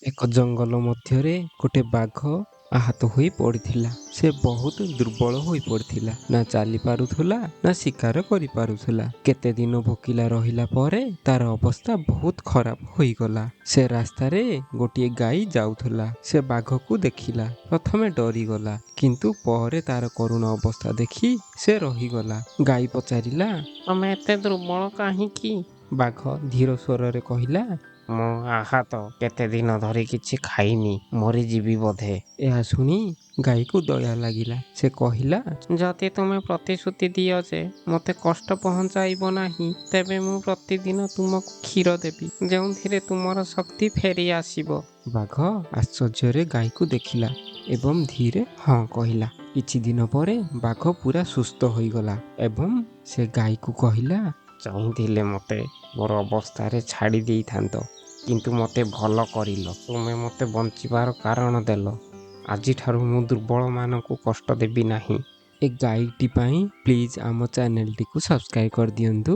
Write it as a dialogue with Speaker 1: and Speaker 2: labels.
Speaker 1: ଏକ ଜଙ୍ଗଲ ମଧ୍ୟରେ ଗୋଟେ ବାଘ ଆହତ ହୋଇ ପଡ଼ିଥିଲା। ସେ ବହୁତ ଦୁର୍ବଳ ହୋଇ ପଡ଼ିଥିଲା, ନା ଚାଲି ପାରୁଥିଲା ନା ଶିକାର କରିପାରୁଥିଲା। କେତେ ଦିନ ଭୋକିଲା ରହିଲା ପରେ ତାର ଅବସ୍ଥା ବହୁତ ଖରାପ ହୋଇଗଲା। ସେ ରାସ୍ତାରେ ଗୋଟିଏ ଗାଈ ଯାଉଥିଲା। ସେ ବାଘକୁ ଦେଖିଲା, ପ୍ରଥମେ ଡରିଗଲା, କିନ୍ତୁ ପରେ ତାର କରୁଣ ଅବସ୍ଥା ଦେଖି ସେ ରହିଗଲା। ଗାଈ ପଚାରିଲା,
Speaker 2: ତମେ ଏତେ ଦୁର୍ବଳ କାହିଁକି?
Speaker 1: ବାଘ ଧୀର ସ୍ୱରରେ କହିଲା,
Speaker 2: ମୁଁ ଆହତ, କେତେ ଦିନ ଧରି କିଛି ଖାଇନି, ମରିଯିବି ବୋଧେ।
Speaker 1: ଏହା ଶୁଣି ଗାଈକୁ ଦୟା ଲାଗିଲା। ସେ କହିଲା,
Speaker 2: ଯଦି ତୁମେ ପ୍ରତିଶ୍ରୁତି ଦିଅ ଯେ ମୋତେ କଷ୍ଟ ପହଞ୍ଚାଇବ ନାହିଁ, ତେବେ ମୁଁ ପ୍ରତିଦିନ ତୁମକୁ କ୍ଷୀର ଦେବି, ଯେଉଁଥିରେ ତୁମର ଶକ୍ତି ଫେରି ଆସିବ।
Speaker 1: ବାଘ ଆଶ୍ଚର୍ଯ୍ୟରେ ଗାଈକୁ ଦେଖିଲା ଏବଂ ଧୀରେ ହଁ କହିଲା। କିଛି ଦିନ ପରେ ବାଘ ପୁରା ସୁସ୍ଥ ହୋଇଗଲା ଏବଂ ସେ ଗାଈକୁ କହିଲା,
Speaker 2: ଚାହିଁଥିଲେ ମୋତେ ମୋର ଅବସ୍ଥାରେ ଛାଡ଼ି ଦେଇଥାନ୍ତ, କିନ୍ତୁ ମୋତେ ଭଲ କରିଲ। ତୁମେ ମୋତେ ବଞ୍ଚିବାର କାରଣ ଦେଲ। ଆଜିଠାରୁ ମୁଁ ଦୁର୍ବଳମାନଙ୍କୁ କଷ୍ଟ ଦେବି ନାହିଁ।
Speaker 1: ଏ ଗାଈଟି ପାଇଁ ପ୍ଲିଜ୍ ଆମ ଚ୍ୟାନେଲଟିକୁ ସବସ୍କ୍ରାଇବ୍ କରିଦିଅନ୍ତୁ।